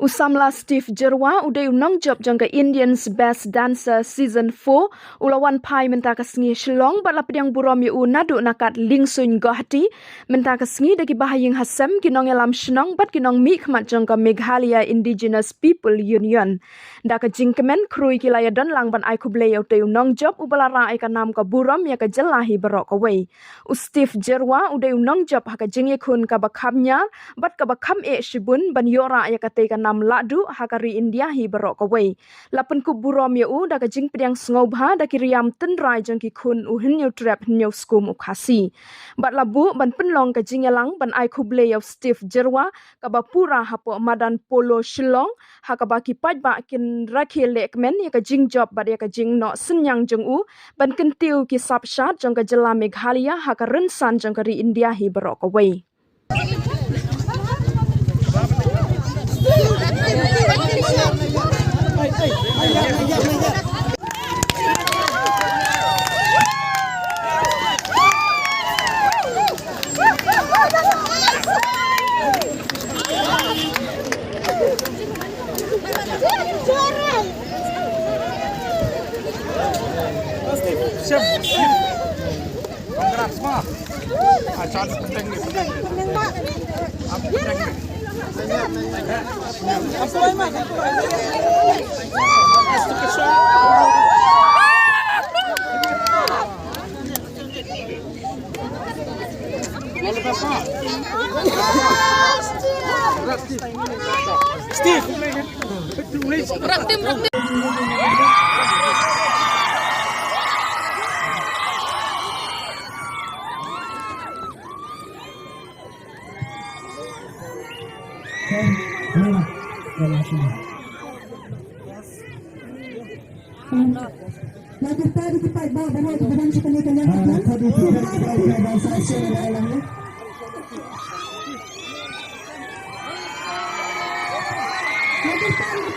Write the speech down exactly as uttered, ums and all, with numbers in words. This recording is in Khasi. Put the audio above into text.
U samla Steve Jyrwa u dei u nongjop jong ka India's Best Dancer Season four, u la wan phai mynta ka sngi Shillong bad la pdiang burom ïa u naduh na Kat Liengsuiñ Guwahati mynta ka sngi da ki bahaïing hasem, ki nongïalam shnong bad ki nongmihkhmat jong ka Meghalaya Indigenous People Union. Da ka jingkmen khrui ki la ïadon lang ban ai khublei ïa utei u nongjop uba la rah ïa ka nam ka burom ïa ka jylla hi baroh kawei. U Steve Jyrwa u dei u nongjop ha ka jingïakhun kaba kham ñiar bad kaba kham eh shibun ban ïoh rah ïa katei ka nam lahduh ha ka ri India hi baroh kawei. La pynkup burom ïa u da ka jingpdiang sngewbha da ki riam tynrai jong ki khun u Hynñiewtrep Hynñiewskum u Khasi. Bad la buh ban pynlong ka jingïalang ban ai khublei ïa u Steve Jyrwa kaba pura hapoh madan Polo Shillong, ha kaba ki paidbah kin rakhe lehkmen ïa ka jingjop bad ïa ka jingnoh synñiang jong u ban kyntiew ki sap shad jong ka jylla Meghalaya ha ka rynsan jong ka ri India hi baroh kawei. Lagi tadi kita bawa bawa ke badan kita ni kan yang kita. Lagi tadi